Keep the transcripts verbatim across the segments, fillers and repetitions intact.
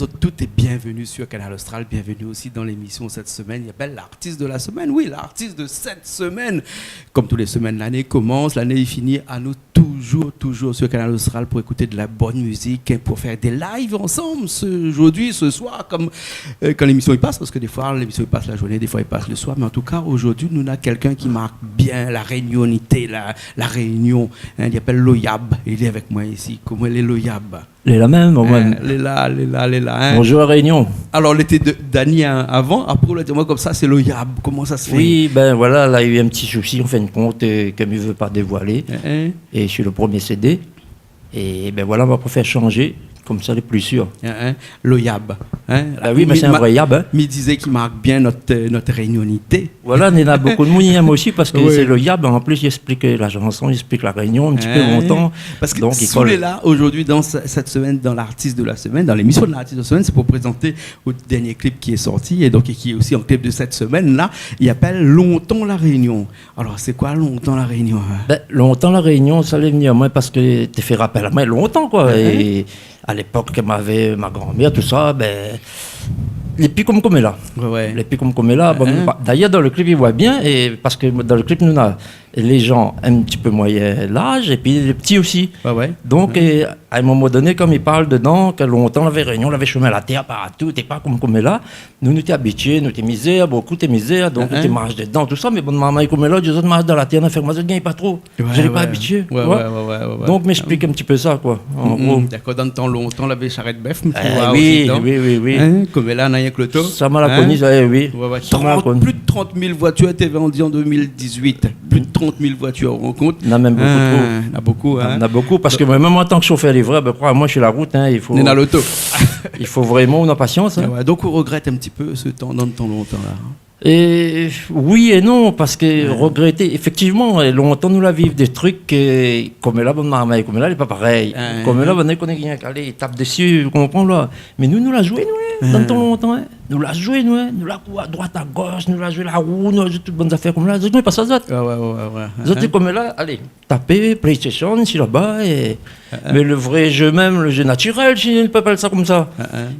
toutes et bienvenue sur Kanal Austral. Bienvenue aussi dans l'émission cette semaine. I apèl l'artiste de la semaine. Oui, l'artiste de cette semaine. Comme tous les semaines, l'année commence, l'année est finie. À nous toujours, toujours sur Kanal Austral pour écouter de la bonne musique, pour faire des lives ensemble ce, aujourd'hui, ce soir, comme, euh, quand l'émission i passe, parce que des fois l'émission i passe la journée, des fois i passe le soir. Mais en tout cas, aujourd'hui, nou néna quelqu'un qui marque bien la réunionité, la, la Réunion. Hein, i apèl Loyab. Il est avec moi ici. Koman i lé, Loyab ? Lé la mèm, moin. Hein, lé la, lé la, lé la, hein. Bonjour La Réunion. Alors, lété de, Dany, hein, avant, apré, ou la di amoin konmsa, sé Loyab. Koman sa i fé ? Oui, ben voilà, la u in ti sousi, an fin de kont, euh, ke mi vé pa dévoilé. Hein, hein. É sur le premier C D. É ben voilà, ma préfèr shanjé, konmsa lé pli sir. Hein, hein. Loyab. Hein ? Bah oui, mé sé in vré yab, hein. Mi dizé ki mark bien nout, euh, nout réunionité. Voilà, néna bonpé d'moun i èm osi parske sé Loyab, an plis, i ésplik la shanson, i ésplik La Réunion in ti pé lontan. Parske donk, si ou lé la, aujourd'hui, dans ce, cette semaine, dans l'artiste de la semaine, dans l'émission de l'artiste de la semaine, c'est pour présenter votre dernier clip qui est sorti, et donc, et qui est aussi en clip de cette semaine-là, i apèl Lontan La Réunion. Alors, c'est quoi Lontan La Réunion, hein ? Ben, Lontan La Réunion, sa lé vni amoin parske té fé rapèl amoin lontan, koi. É a lépok, ke mavé ma granmèr, tousa, ben, lé pi konm, konm la. Ouais, ouais. Lé pi konm, konm la. Bon, pa, d'ailleurs, dan le clip, i voi bien, é parske dan le clip, nou néna lé jan in ti pé moiyin laz, épi lé pti osi. Ouais, ouais. Donk, euh, a in moman doné, konm i parl dedan, ke lontan, lavé réunion, lavé shomin la tèr partou, té pa konm, konm la. Nou, nou té abitié, nou té mizèr, bonpé té mizèr, donk nou té marsh dedan, tousa, mé bann marmay konm la, zot i marsh dan la tèr, na fé, moin, zot i gingn pa tro. Ouais, ouais. Zot lé pa abitié, tu vois. Ouais, ouais, ouais, ouais. Donk, mi ésplik in ti pé sa, koi, an gro. Dakor, dan tan lontan, lavé sharèt bèf, mé... Eh oui, oui, oui. Hein, konm la, na rienk loto. Sa, ma la koni, sa, eh oui. Ouais, ouais. Sa, ma la koni. Trant, plus de trente mille voitures étaient vendues en deux mille dix-huit. Plus de trente mille voitures, ou rann kont ? Na mèm bonpé tro. Hein, na bonpé, hein. Na bonpé, parske moin, mèm an tan ke shofèr livrèr, ben, kroi amoin, sur la route, hein, i fo, na loto. I fo vréman ou néna pasians, hein. Ouais, donk, ou regrèt in ti pé se tan, dan tan lontan la, hein ? É oui é non, parske regrété, éfèktivman, é lontan nou la viv dé trik, euh, konm la, bann marmay konm la, lé pa parèy. Konm la, bann i koné rienk alé, i tap dési, ou konpran la. Mé nou, nou la zoué, nou, hein, dan tan lontan, hein. Nou la zoué, nou, hein. Nou la kour a droit, a gosh, nou la zoué la rou, nou la zoué tout bann zafèr konm la. Zot i koné pa sa, zot. Ouais, ouais, ouais, ouais. Zot i koné konm la, alé, tapé PlayStation, isi laba, é, mé le vré jeu mèm, le jeu natirèl, si nou pé apèl sa konmsa.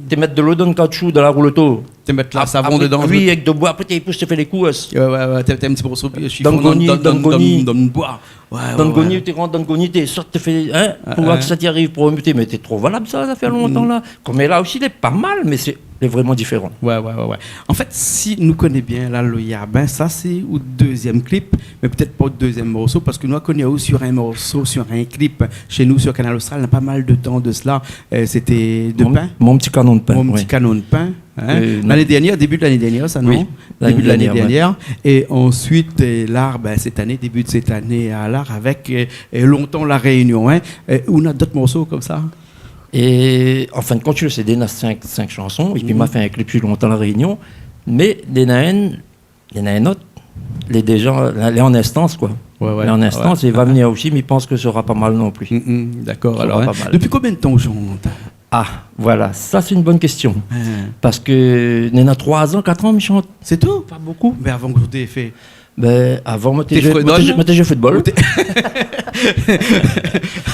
Té mèt dolo dan le kaoutchou, dan la rou loto. Té mèt la savon dedan, oui, avèk de boi, apré té i pous, té fé lé kours. Ouais, ouais, ouais, té, té in ti pé sou, dan le goni, dan le goni. Dan le boi. Ouais, ouais, ouais. Dan le goni, té rant dan le goni, té sort, té fé, hein, pou voir ke sa té i ariv, pou remonté, mé té tro valab sa, sa fé lontan la. Konm la osi, lé pa mal, mé sé, lé vréman diféran. Ouais, ouais, ouais, ouais. An fèt, si nou koné bien la, Loyab, sa sé out dézièm klip, mé pétèt pa out dézièm morso, parske nou la koni aou sur in morso, sur in klip, shé nou, sur Kanal Austral, na pa mal de tan de sela, euh, sété De Pin. Mon, Mon ti kanon de pin, oui. Mon ti kanon de pin, hein. Euh, non. Lané dèrnièr, début de lané dèrnièr, sa, non ? Oui, lané dèrnièr, ouais. Début de lané dèrnièr. É ansuit, euh, la, ben, sèt ané, début de sèt ané, a la, avèk, euh, euh, Lontan La Réunion, hein. Euh, ou na dot morso konmsa ? É an fin de kont, sur le C D, na sink, sink shanson, épi ma fé in klip sur Lontan La Réunion, mé néna inn, néna inn ot, lé déza, lé an instans, koi. Ouais, ouais. Lé an instans, é va vnir osi, mé mi pans ke sera pa mal non pli. Mm, mm, dakor. Sera pa mal. Alor, hein, dopi konbien de tan ou shant ? Ah, voilà, sa sé in bone késtion. Hein. Parske néna troi an, kat an mi shant. Sé tou ? Pa bonpé. Mé avan, kosa ou té fé ? Ben, avan, moin té zoué, moin té zoué football. Té fredone, non ? Ou té...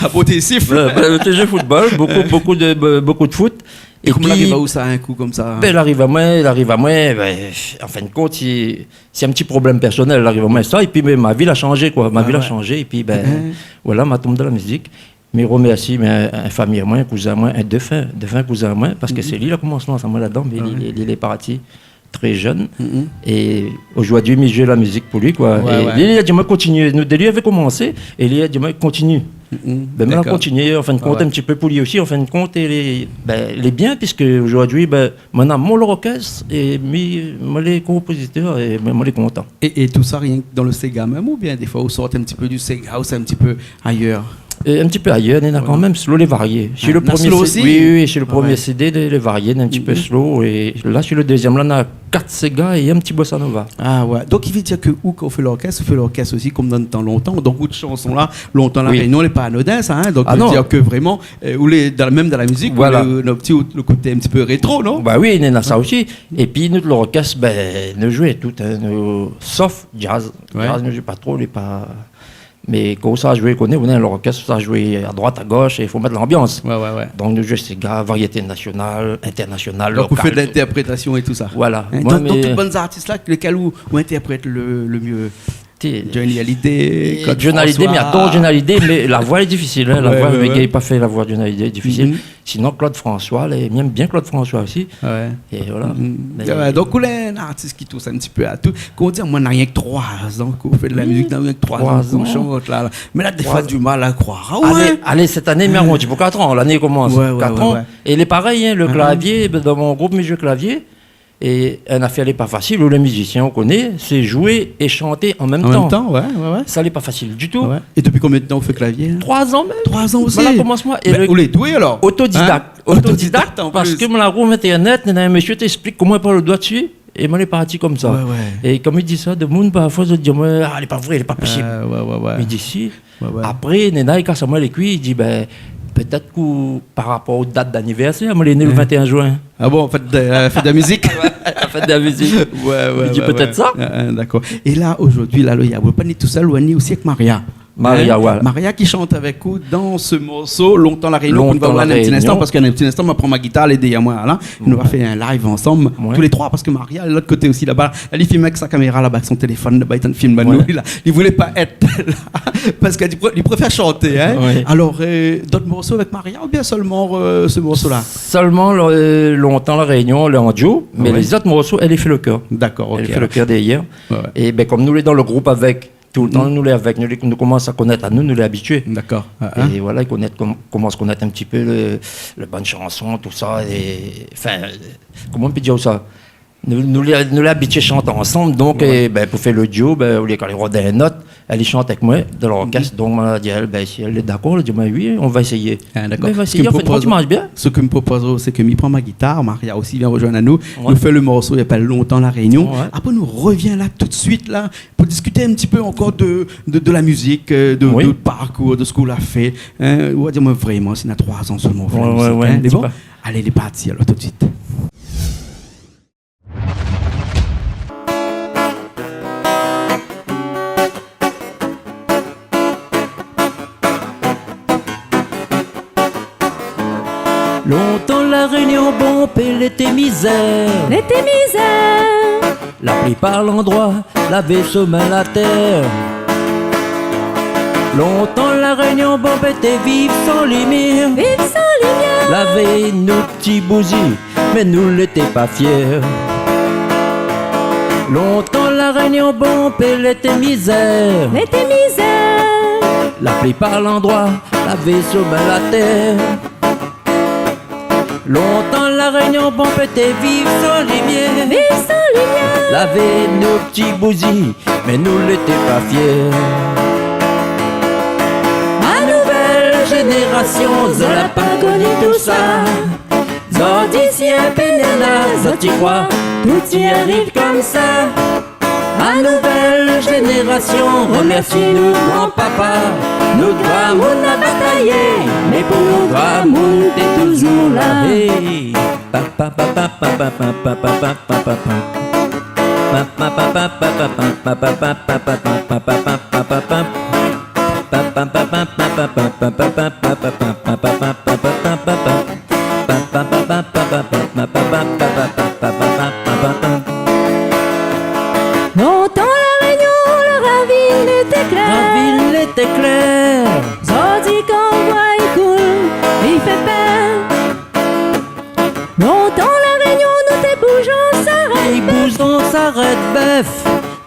Ah bon, té sif ? Ouais, ben, moin té zoué football, bonpé, bonpé de, be-, bonpé de foot. É koman la ariv aou sa, in kou konmsa ? Ben, la ariv amoin, la ariv amoin, ben, an fin de kont, sé, sé in ti problèm pèrsonèl, la ariv amoin sa, épi, ben, ma vi la shanjé, koi. Ma vi la shanjé, épi, ben, voilà, ma tonm dan la mizik. Mi romèrsi, mé in, in fami amoin, in kouzin amoin, in défin, défin kouzin amoin, parske sé li la komans lans amoin ladan, mé li, li, li lé parti tré jenn. É ojourdui, mi zoué la mizik pou li, koi. Ouais, ouais. É li, li la di amoin kontinié. Nou dé li lavé komansé, é li la di amoin kontinié. Ben, moin la kontinié, an fin de kont, in ti pé pou li osi, an fin de kont, é lé, ben, lé bien, piske ojourdui, ben, moin na mon lorkès, é mi, moin lé konpozitèr, é moin, moin lé kontan. É, é tousa, rienk dan le séga mèm, oubien défoi ou sort in ti pé du séga, ou sé in ti pé ayèr ? Euh, in ti pé ayèr, néna kan mèm, slow lé varié. Shé le promié C D, oui, oui, shé le promié C D, lé, lé varié, in ti pé slow. É la, sur le dézièm la, na kat séga é in ti bossa nova. Ah ouais. Donk, i vé dir ke ou, kan ou fé lorkès, ou fé lorkès osi, konm dan tan lontan. Donk, out shanson la, Lontan La Réunion, lé pa anodin, sa, hein. Donk, i vé dir ke vréman, euh, ou lé dan, mèm dan la mizik, ou lé, le ti, le koté in ti pé rétro, non ? Ba oui, néna sa osi. Épi, nout lorkès, ben, nou zoué tout, hein, nou, sof jazz. Ouais. Jazz, nou zoué pa tro, lé pa Mé kan ou sa zoué, koné, ou néna lorkès, ou sa zoué a droit, a gosh, é i fo mèt lanbians. Ouais, ouais, ouais. Donk nou zoué séga, variété nasional, internasional, lokal, tout. Donk ou fé de lintèrprétasion é tousa. Voilà. Hein, moin, donk, donk, mé tout bann zartis la, lékèl ou, ou intèrprèt le, le myé ? Té- Johnny Hallyday, é Claude François. Johnny Hallyday, mé atann, Johnny Hallyday, mé la voi lé difisil, hein, la voi, ouais, mé ouais, gingn pa fé la voi Johnny Hallyday, difisil. Mhm. Sinon, Claude François, lé, mi èm bien Claude François osi. Ouais. É voilà. Mhm. Mé ouais, donk ou lé in artis ki tous in ti pé a tout. Kan ou di, moin, na rienk troi zan k'ou fé de la mizik, na rienk troi zan k'ou shant la, la. Mé la, défoi, di mal a kroir. Ah ouais. Alé, alé, sèt ané, mi arondi pou kat an. Lané i komans. Ouais, ouais, kat an. Ouais, ouais. É lé parèy, hein, le klavié, bin, dan mon group, mi zoué klavié. É in afèr lé pa fasil, ou lé mizisien, ou koné, sé zoué é shanté an mèm tan. An mèm tan, ouais, ouais, ouais. Sa lé pa fasil ditou. Ouais. É dopi konbien d'tan ou fé klavié, hein ? Troi zan mèm. Troi zan osi. Voilà, komans moin. É bin, le ou lé doué alor. Otodidak. Hein ? Otodidak, otodidak an plis. Parske moin la rou internet, néna in mésyé té ésplik koman i pran le doi dsi, é moin lé parti komsa. Ouais, ouais. É kom i di sa, demoun parfoi zot i di amoin, ah, lé pa vré, lé pa posib. Euh, ouais, ouais, ouais. Mi di si. Ouais, ouais. Apré, néna i kas amoin lé kui, i di, bin, pétèt ke par rapor o dat d'anivèrsèr, moin lé né le vingt et un juin. Ah bon, fèt de, euh, fèt de la mizik ? Ouais, fèt de la mizik. Ouais, ouais, ouais, ouais. Mi di pétèt sa. Ah, ah, dakor. É la, zordi, la, lo Yaou, ou lé pa ni tousèl, ou lé ni osi avèk Maria. Maria, ouais. Hein ? Maria ki shant avèk ou dan se morso, Lontan La Rényon, k'nou va voir dan in ti linstan, parske dan in ti linstan, ma pran mon gitar, lé dèrièr moin, la. Nou va fé in live ansanm, tou lé troi, parske Maria, lot koté osi, laba, èl i film avèk son kaméra, laba, avèk son téléfone, laba, li tann film anou, la. Li voulé pa èt la, parske li pré-, li préfèr shanté, hein. Ouais. Alor, euh, d'ot morso avèk Maria oubien sèlman, euh, se morso-la ? Sèlman, euh, Lontan La Rényon, lé an duo, mé lé zot morso, èl i fé le kèr. Dakor, OK. Èl i fé le kèr dèrièr. Ouais, ouais. É bin, kom nou lé dan le group avèk, toultan nou lé avèk, nou lé, nou komans a konèt anou, nou lé abitié. Dakor. Ah, ah. É voilà, i konèt, kom-, komans konèt in ti pé le, le bann shanson, tousa, é, anfin, euh, koman i pé dir sa ? Nou, nou lé, nou lé abitié shant ansanm, donk, euh, bin, pou fé le duo, bin, olié k'èl i rod in not, èl i shant avèk moin dan lorkès, donk, moin la di aèl, bin, si èl lé dakor, èl la di, bin oui, on va essayer. Ah, dakor. Bin, on va essayer, anfin, i marsh bien. Sak mi propoz, sak mi propoz, sé ke mi pran mon gitar, Maria osi i vien rozoinn anou, nou fé le morso i apèl Lontan La Rényon. Ouais. Apré, nou rovien la toutsuit, la, pou diskité in ti pé ankor de, de, de la mizik, euh, de, de parkour, de sak ou la fé. Hein, ou va di amoin vréman, si na troi zan sèlman ou fé la mizik, hein. Ouais, ouais, ouais, in ti pé. Lé bon ? Alé, lé parti, alor, toutsuit. Lontan La Rényon bonpé lété mizèr. Lété mizèr. La plipar landroi, lavé somin la tèr. Lontan La Rényon bonpé té viv san limièr. Viv san limièr. Lavé nout ti bouzi, mé nou lété pa fièr. Lontan La Rényon bonpé lété mizèr. Lété mizèr. La plipar landroi, lavé somin la tèr. Lontan La Rényon bonpé té viv san limièr. Viv san limièr. Lavé nout ti bouzi, mé nou lété pa fièr. A nouvèl zénérasion, zot la pa koni tousa. Zot i di si in pé néna, zot i kroi tout i ariv komsa. A nouvèl zénérasion, romèrsi nout granpapa. Nout gramoun la batayé, mé pou nou gramoun té touzour la. Hey. Lontan La Rényon, la ravine lété klèr. Ravine lété klèr. Zordi kan ou voi i koul, i fé pèr. Lontan La Rényon, nou té bouzoun sarèt bèf. Té bouzoun sarèt bèf.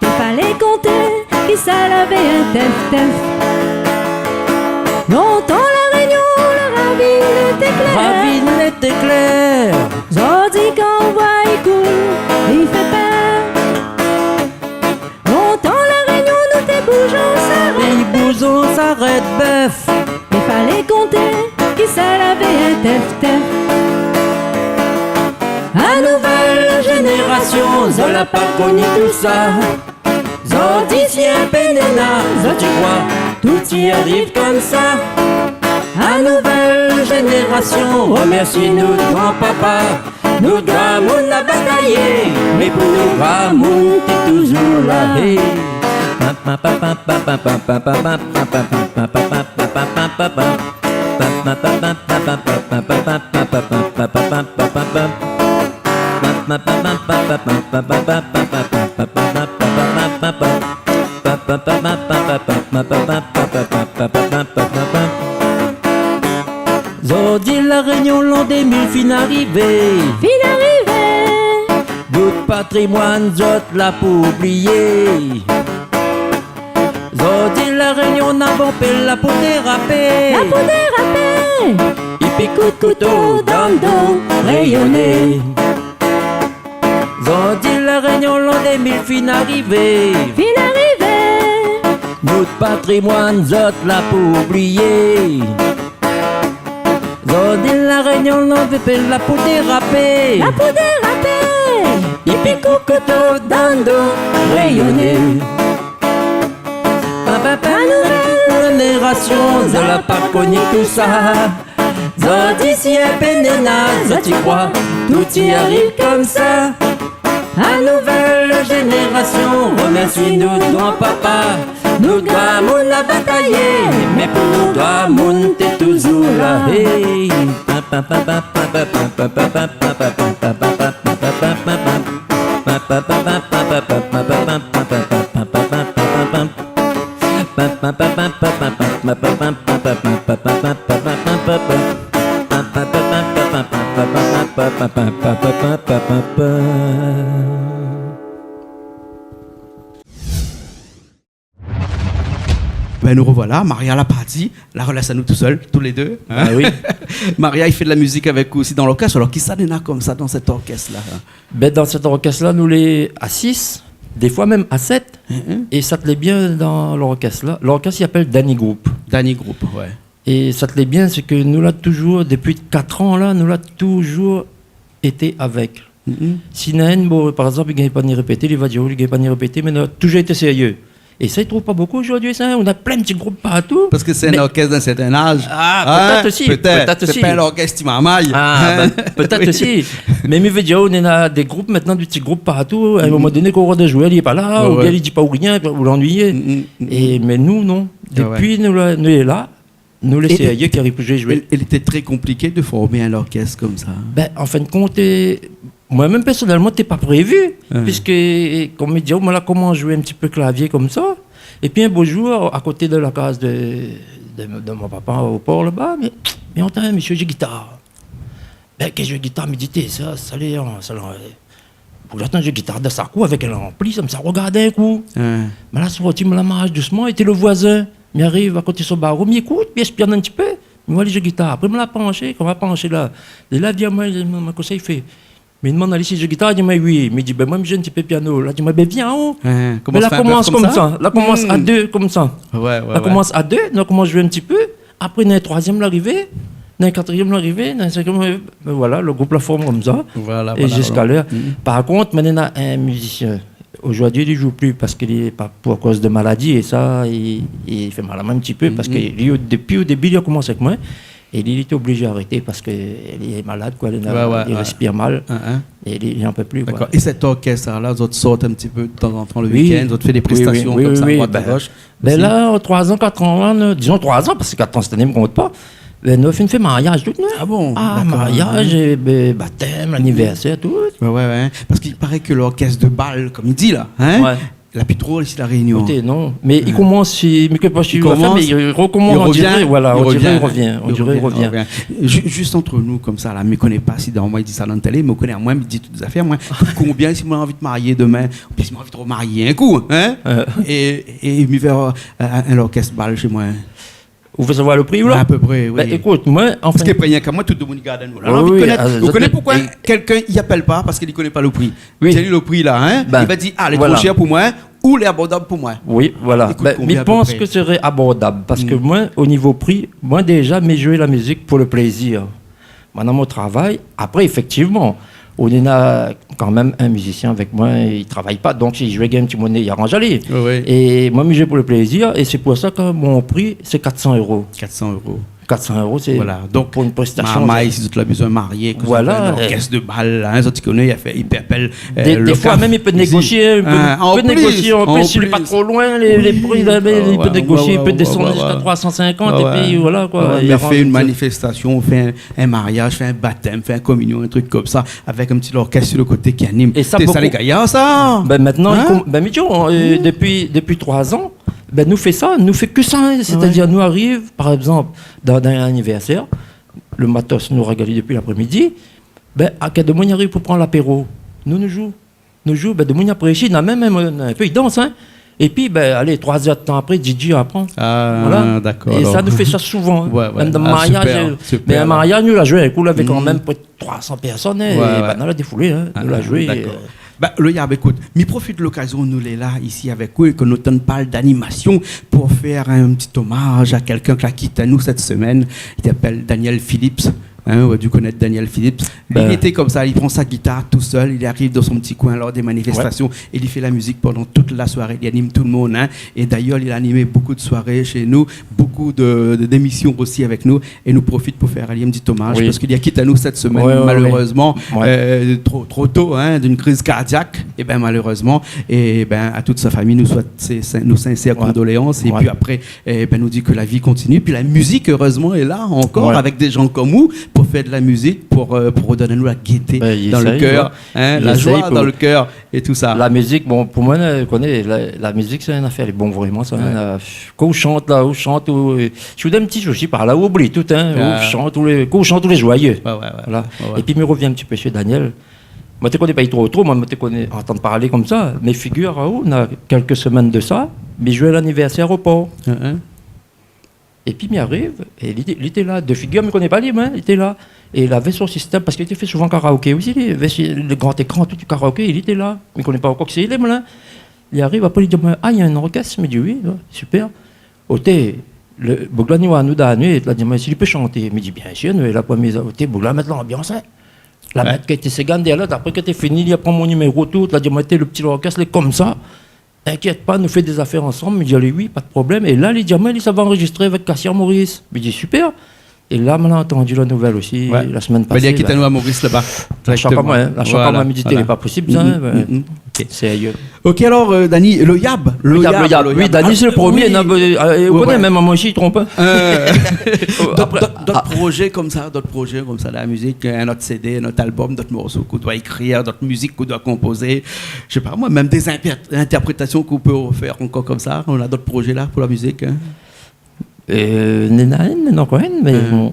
Té falé konté kisa lavé in tèf-tèf. Lontan La Rényon, la ravine lété klèr. Ravine lété klèr. Zordi kan ou voi i koul, i fé pèr. Lontan La Rényon, nou té bouzoun sarèt bèf. Té bouzoun sarèt bèf. Té falé konté kisa lavé in tèf-tèf. A nouvèl zénérasion, zot la pa koni tousa. Zordi si in pé néna, zot i kroi tout i ariv komsa. A nouvèl zénérasion, romèrsi nout granpapa. Nout gramoun la batayé, mé pou nou gramoun té touzour la. Hey. Zordi La Rényon l'an dé mil fine arivé. Fine arivé. Nout patrimoine zot la pou oublié. Zordi La Rényon na bonpé la pou dérapé. La pou dérapé. Épi kout kouto dan do, réyoné. Zordi La Rényon l'an dé mil fine arivé. Fine arivé. Nout patrimoine zot la pou oublié. Zordi La Rényon l'an dé mil la pou dérapé. La pou dérapé. Épi kout kouto dan do, réyoné. Papa, pa nouvèl zénérasyon, zot la pa koni tousa. Zordi si in pé néna, zot i kroi, tout i ariv konmsa. A nouvèl zénérasyon, remèrsi nout gran papa. Nout gramoun la batayé, mé pou nout gramoun té touzour la. Hey. Bin, nou rovoila. Maria la parti, la rolès anou tousèl, tou lé dé, in. Ah oui. Maria, i fé de la mizik avèk ou osi dan lorkès. Alor, kisa néna konmsa dan sèt orkès-la, in ? Bin, dan sèt orkès-la, nou lé a sis, défoi mèm a sèt. Mhm. É sa té lé bien dan lorkès-la. Lorkès i apèl Dany Group. Dany Group, oué. É sa té lé bien, sé ke nou la touzour, dépi kat an la, nou la touzour été avèk. Mhm. Si néna inn, bon, par égzanp, i gingn pa ni répété, li va dir, ou, i gingn pa ni répété, mé nou la touzour été sérié. É sa, i trouv pa bonpé zordi, sa, in. Ou na plin ti group partou. Parske sé in orkès d'in sèrtin az. Ah, pétèt osi, pétèt osi. Sé pa in orkès ti marmay. Ah, bin, pétèt osi. Mé mi vé dir, ou na dé group mintnan, dé ti group partou. A in moman doné, kan ou rod in zouèr, li lé pa la, oubien li di pa ou rien, ou l'annuiyé. Mhm. É, mé nou, non. Ah oué. Dépi nou la, nou lé la, nou lé sérié, ki ariv pou zoué, zoué. É, é lété trè konpliké de formé in orkès konmsa ? Bin, an fin de kont, é, moin mèm, pèrsonèlman, té pa prévi, piske, konm mi di, moin la komans zoué in ti pé klavié konmsa. Épi in bo zour, a koté de la kaz de, de, de mon papa o Por laba, mi, mi antann in mésyé zoué gitar. Bin, ke zoué gitar, mi di, té, sa, sa lé, sa lé, pou zot antann zoué gitar dan sa kour avèk in anpli, sa, mi sa rogard in kou. Oué. Mé la sorti, mé la marsh dousman, é té le voizin. Mi ariv a koté son baro, mi ékout, mi éspionn in ti pé. Mi voi li zoué gitar. Apré, mi la pansé, kan ma pansé la, li la di amoin, li, mi, mi, kosa i fé ? Mi domann ali si li zoué gitar, li di amoin oui. Mi di, bin, moin, mi zoué in ti pé piano. La di amoin, bin, vien anlèr. Hein, komans fé in bèf konmsa. Mé la komans a dé konmsa. Oué, oué. La komans a dé, nou la komans zoué in ti pé. Apré, néna in troizièm larivé, néna in katrièm larivé, néna in sinkièm larivé. Mé voilà, le group la form konmsa. Voilà, voilà. É ziska lèr. Par kont, mi néna in mizisien. Zordi, li zoué pi parske li lé pa, pou akoz de maladi, é sa, li, li fé mal a moin in ti pé, parske li, o, dépi o débi, li la komans avèk moin, é li, li lété oblizé arété parske li lé malad, koi, li na, li réspir mal, é li, li an pé pli, koi. D'accord. É sèt orkès-la, zot i sort in ti pé de tan zan tan le week-end, zot i fé dé prestasion konmsa, a droit, a gosh. Bin la, troi zan, kat an, la, nou, dizon troi zan, parske kat an, sèt ané, mi kont pa. Bin, nou la fine fé mariaz, tout, non ? Ah bon ? Ah, d'accord. Mariaz, é, bin, batèm, lanivèrsèr, tout. Oué, oué, oué. Parske i paré ke lorkès de bal, konm i di la, hein, la pi drol isi La Rényon. Ékout, non. Mé li komans, si, mé ke pa si, mé li rokomans, on diré, voilà, on diré li rovien, on diré li rovien. Ju-, zis ant nou, konmsa, la, mi koné pa si dan, moin, i di sa dan la télé, mé ou koné amoin, mi di tout zafèr, moin. Konbien, si moin la anvi de marié domin, oubien si moin la anvi de remarié in kou, hein ? Euh. É, é mi vé, euh, in, in lorkès bal shé moin. Ou vé savoir le pri, ou la ? À peu près, oui. Bin, ékout, moin, anfin... Parske apré, néna ka moin, tout demoun i gard anou. La anvi de konèt. Oui, oui, ah, ou koné poukoi kèlkin i apèl pa ? Parske li koné pa le pri. Oui. Di ali le pri la, hein ? Bin, li va dir, ah, lé tro shèr pou moin, ou lé abordab pou moin. Oui, voilà. Bin, konbien, à peu près ? Mi pans ke sré abordab, parske moin, o nivo pri, moin, déza, mi zoué la mizik pou le plézir. Moin néna mon travay. Apré, éfèktivman, ou néna kan mèm in mizisien avèk moin, li travay pa, donk si li vé gingn in ti moné, li aranz ali. Oui, oui. É moin, mi zoué pou le plézir, é sé pou sa ke mon pri, sé kat san éro. Kat san éro. Kat san éro, sé pou in prestasion. Voilà. Donk, marmay, si zot la bezoin marié, ke zot la bezoin in orkès de bal, in, zot i koné, i fé, i pé apèl, eu, lo kaf isi. Dé foi mèm, i pé négosié, i pé négosié an plis, si lé pa tro loin, lé pri, la, mé i pé négosié, i pé désann ziska troi san sinkant, épi voilà, koi. Mé fé in manifestasion, fé in, in mariaz, fé in batèm, fé in kominion, in trik konmsa, avèk in ti lorkès si lo koté ki anim. É sa, lé gayar, sa. Bin, mintnan, bin, mi di aou, eu, dopi, dopi troi zan, bin, nou fé sa, nou fé ke sa, in. Sétadir, nou ariv, par égzanp, dan, dan in anivèrsèr, lo matos nou rogard ali dopi laprémidi, bin, a kèl demoun i ariv pou pran lapéro. Nou, nou zoué. Nou zoué, bin, demoun i aprésié, na mèm, mèm, in pé, i dans, in. Épi, bin, alé, troi zèr de tan apré, DJ i pran. Voilà. É sa, nou fé sa souvan, in. Mèm dan mariaz, eu, mé in mariaz, nou la zoué in kou la avèk kanmèm pré troi san pèrsone, in, é banna la défoulé, in, nou la zoué, eu. Bin, Loyab, ékout, mi profit lokazion, nou lé la, isi avèk ou, é ke nou tann parl d'animasion, pou fé in ti omaz a kèlkin ki la kit anou sèt semèn, i apèl Daniel Phillips. In, ou la di konèt Daniel Phillips. Li, li lété konmsa, li pran son gitar tousèl, li ariv dan son ti koin lor dé manifestasion, é li fé la mizik pandan tout la soiré, li anim tout lo moun, in. É dayèr, li la animé bonpé de soiré shé nou, bonpé de, de, d'émision osi avèk nou. É nou profit pou fé ali in ti omaz, parske li la kit anou sèt semèn, malérèzman, eu, tro, tro to, in, d'in kriz kardiak, é bin, malérèzman. É bin, a tout son famiy, nou souèt sé, sé, nos sinsèr kondoléans. É pi apré, é bin, nou di ke la vi i kontinié. Pi la mizik, érèzman, lé la ankor, avèk dé jan konm ou, pou fé de la mizik, pou, eu, pou redone anou la gayété dan lo kèr, in, la zoi dan lo kèr. É tout sa. La mizik, bon, pou moin, eu, koné, la, la mizik, sé in afèr lé bon, vréman, sa, in, eu, kan ou shant la, ou shant, ou, eu, si ou néna in ti sousi par la, ou oubli tout, in, ou shant, ou lé, kan ou shant, ou lé zoiyé. Voilà. Épi, mi rovien in ti pé sur Daniel. Moin té koné pa li tro, tro, moin, moin té koné, antann parlé konmsa, mé figir aou, na kèlk semèn de sa, mi zoué lanivèrsèr o por. Épi mi ariv, é li té, li té la, de figir, mi koné pa li, moin, li té la. É li lavé son sistèm, parske li té fé souvan karaoké osi, li, avèk lo gran ékran, tout karaoké, li té la. Mi koné pa ankor kisa li lé, moin, la. Li ariv, apré li di amoin, ah, néna in orkès ? Mi di oui, la, super. Oté, lo boug la ni oir anou dan la nuit, la di amoin si li pé shanté. Mi di biensir, nou lé la pou amiz aou. Oté, boug la mèt lanbians, in. La mèt kèk ti ségonn dèrièr, apré ke té fini, li la pran mon niméro, tout, la di amoin, oté, lo ti lorkès lé konmsa. Inkièt pa, nou fé dé zafèr ansanm. Mi di ali oui, pa de problèm. É la, li di amoin li sava anrozistré avèk Cassian Maurice. Mi di super. É la, moin la antandi la nouvèl osi, la semèn pasé. Bin, li la kit anou a Maurice laba. La shok amoin, in. La shok amoin, mi di, té lé pa posib, sa, in. Sérié. OK, alor, eu, Dani, Loyab, Loyab, Loyab. Oui, Dani, sé lo promié, non, mé, eu, ou koné, mèm amoin osi, i tronp, in. Eu, d'ot, d'ot, d'ot projé konmsa, d'ot projé konmsa, la mizik, in ot CD, in ot album, d'ot morso k'ou doi ékrir, d'ot mizik k'ou doi konpozé. Mi sé pa moin, mèm dé inpèr-, intèrprétasion k'ou pé fé ankor konmsa. Ou na d'ot projé la pou la mizik, in ? Eu, néna inn, néna ankor inn, mé bon,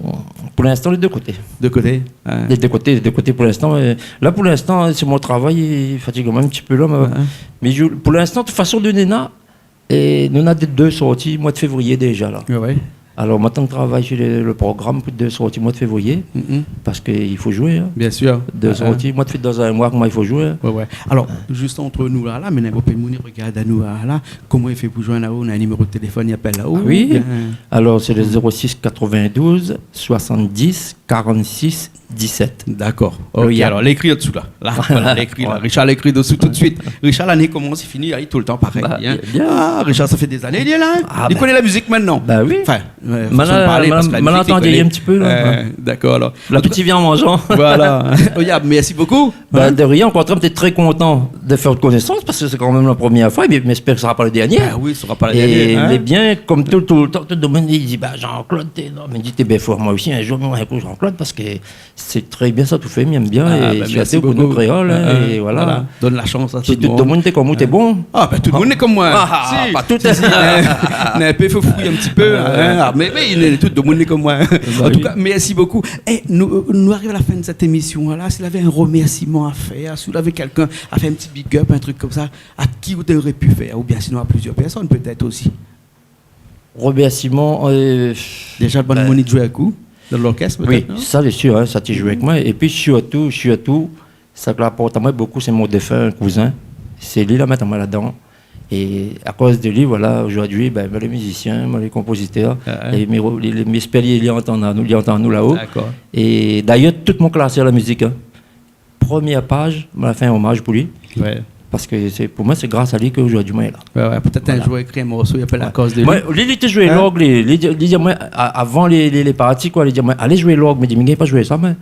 pou linstan, lé dé koté. Dé koté, in. Lé dé koté, lé dé koté pou linstan. Eu, la, pou linstan, sé mon travay, i fatig amoin in ti pé la, mé, mé mi, pou linstan, de tout fason, de néna, é nou na dé, dé sorti moi de févrié déza, la. Alor, moin té travay sur lo, lo program pou dé sorti moi de févrié, parske i fo zoué, in. Biensir. Dé sorti moi de fé dan in moi, koman i fo zoué, in. Alor, zis ant nou la, la, mé néna bonpé moun i rogard anou la, la. Koman i fé pou zoinn aou ? Na in niméro téléfone, i apèl aou ? Ah oui. Oubien... Alor, sé lo zéro sis katrovin-douz soisann-dis karant-sis disèt. Dakor. OK, alor, lékri an dsou la. La, voilà, lékri la. Richard lékri dsou tout suit. Richard, lané i komans, i fini, li lé toultan parèy, in. Ah, Richard, sa fé dé zané li lé la, in. Li koné la mizik mintnan. Bin oui. Anfin, eu, fason de parlé, parske la mizik, li koné. Moin la antandi in ti pé la. Eu, dakor, alor. An tou ka, la, ti vien an manzan. Voilà. Loyab, mèrsi bokou. Bin, de rien, o kontrèr, mi té trè kontan de fé out konésans, parske sé kanmèm la promièr foi, é mi éspèr ke sa sra pa lo dernié. Ah oui, sa sra pa lo dernié, in. É lé bien, konm tout, toultan, tout demoun i di, bin, Jean-Claude, té énorm. Mi di, té bien for, moin osi, in zour, mi va ékout Jean-Claude, parske sé trè bien sak ou fé, mi èm bien, é sirtou pou nou kréol, in, é voilà. Ah, bin, mèrsi bokou. Voilà. Done la shans a tout demoun. Si tout demoun té konm ou, té bon. Ah, bin, tout demoun lé konm moin. Ah, pa tout. Si, si, si, in. Mé i fo fouy in ti pé, in. Ah, mé, mé, tout demoun lé konm moin. An tou ka, mèrsi bokou. É, nou, nou ariv a la fin de sèt émision la. Si ou lavé in romèrsiman a fèr, si ou lavé kèlkin a fé in ti big up, in trik konmsa, a ki ou té noré pi fé, oubien sinon a plizièr pèrsone pétèt osi. Romèrsiman, eu... Déza, bann moun i zoué avèk ou dan lorkès, pétèt, non ? Oui, sa, sé sir, in, sa té zoué avèk moin. Épi sirtou, sirtou, sak la aport amoin bokou, sé mon défin kouzin. Sé li la mèt amoin ladan. É akoz de li, voilà, zordi, bin, moin lé mizisien, moin lé konpozitèr. Ah, in. É mi ro-, li, li, mi éspèr li, li antann anou, li antann anou la-o. Dakor. É dayèr, tout mon klas la mizik, in. Promièr paz, moin la fé in omaz pou li. Ouais. Parske sé, pou moin, sé gras a li ke zordi moin lé la. Oué, oué, pétèt in zour ékri in morso i apèl La koz de li. Moin, li, li té zoué lorg, li, li, li di amoin, a-, avan li, li, li parti, koi, li di amoin, alé zoué lorg, mé di, mi gingn pa zoué sa, mé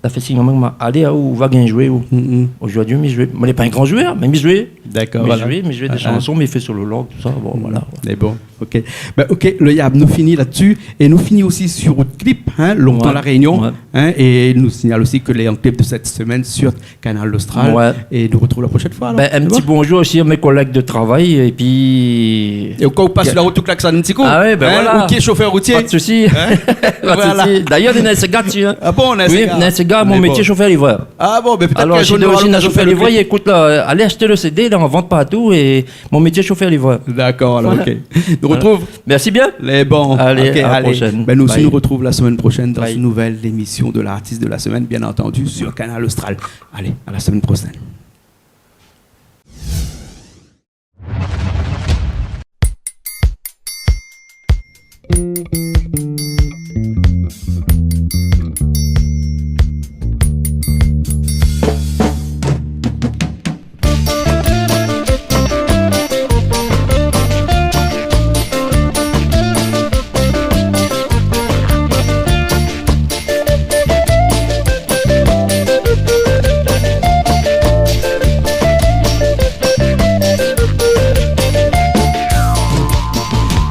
la fé sign amoin, alé, ou va gingn zoué, ou. Zordi mi zoué. Moin lé pa in gran zouèr, mé mi zoué. Dakor, voilà. Mi zoué, mi zoué dé shanson, mi fé sir lo lorg, tousa, bon, voilà. Mé bon, OK. Bin, OK, Le Yab, nou fini la-dsi, é nou fini osi sir out klip, in, Lontan La Rényon, in, é nou signal osi ke lé an klip de sèt semèn sir Kanal Austral. Oué. É nou artrouv la proshèn foi, alor. Bin, in ti bonzour osi a mé kolèg de travay, épi... É kan ou pas sir la rout, ou klaks in ti kou. A oué, bin voilà. Ou ki lé shofèr routié. Pa de sousi. Pa de sousi. Voilà. Dayèr, néna in séga dsi, in. A bon, néna in séga. Oui, néna in séga, mon métié, shofèr livrèr. A bon, bin pétèt in zour nou nora lokazion fé lo klip. Alor, si dé zot i vé zoué, alé ashté le CD, la, an vant partou, é mon métié, shofèr livrèr. Dakor, alor, OK. Nou artrouv. Mèrsi bien. Lé bon. Alé, OK, a la proshèn. Bin, nou osi, nou artrouv la semèn proshèn dan in nouvèl émision de L'artiste de la semaine, bien entendu, sir Kanal Austral. Alé, a la semèn proshèn.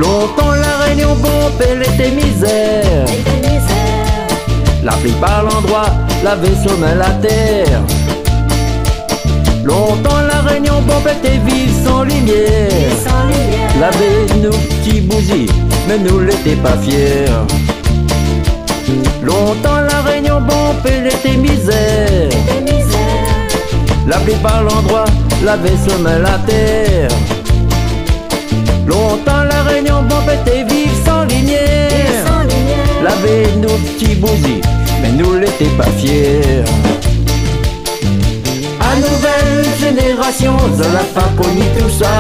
Lontan La Rényon bonpé lété mizèr. La plipar landroi lavé somèl atèr. Lontan La Rényon bonpé té viv san limièr. Lavé nout ti bouzi, mé nou lété pa fièr. Lontan La Rényon bonpé lété mizèr. La plipar landroi lavé somèl atèr. Lontan La Rényon bonpé té viv san limièr. Lavé nout ti bouzi, mé nou lété pa fièr. A nouvèl zénérasion, zot la pa koni tousa.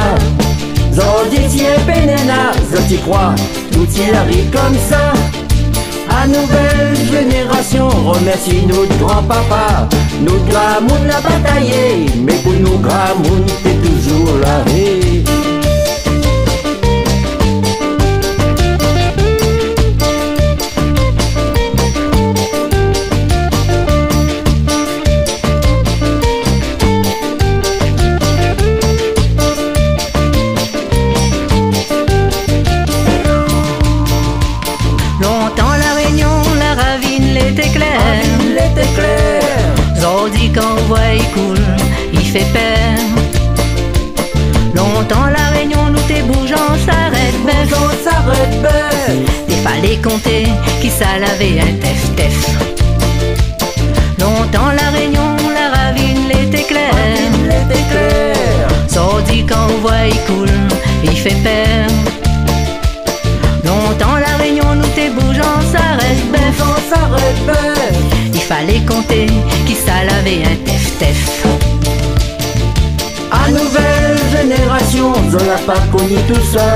Zordi si in pé néna, zot i kroi, tout i ariv konmsa. A nouvèl zénérasion, remèrsi nout granpapa. Nout gramoun la batayé, mé pou nou gramoun té touzour la. Hé. Lontan La Rényon, la ravine lété klèr. Zordi kan ou voi i koul, i fé pèr. Lontan La Rényon nou té bouz an sarèt bèf. Té falé konté kisa lavé in tèf-tèf. Lontan La Rényon, la ravine lété klèr. Zordi kan ou voi i koul, i fé pèr. Lontan La Rényon nou té bouz an sarèt bèf. I falé konté kisa lavé in tèf-tèf. A nouvèl zénérasion, zot la pa koni tousa.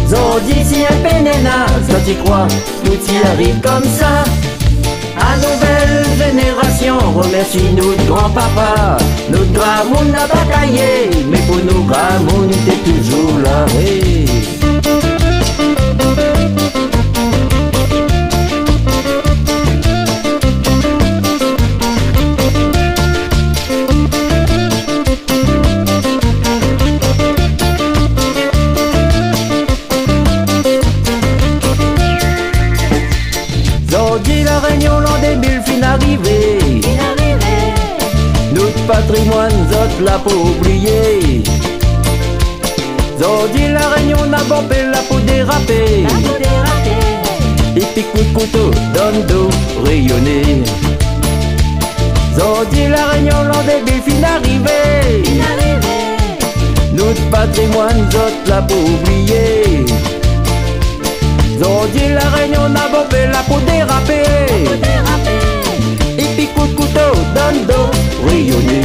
Zordi si in pé néna, zot i kroi, tout i ariv konmsa. A nouvèl zénérasion, remèrsi nout granpapa. Nout gramoun la batayé, mé pou nou gramoun té touzour la. Hé. Zordi La Rényon, lan dé mil fine arivé. Nout patrimoine, zot la pa oublié. Zordi La Rényon na bonpé la pou dérapé. Épi kout kouto dan do, réyoné. Zordi La Rényon, lan dé mil fine arivé. Nout patrimoine, zot la pa oublié. Zordi La Rényon na bonpé la pou dérapé. Épi kout kouto dan do, réyoné.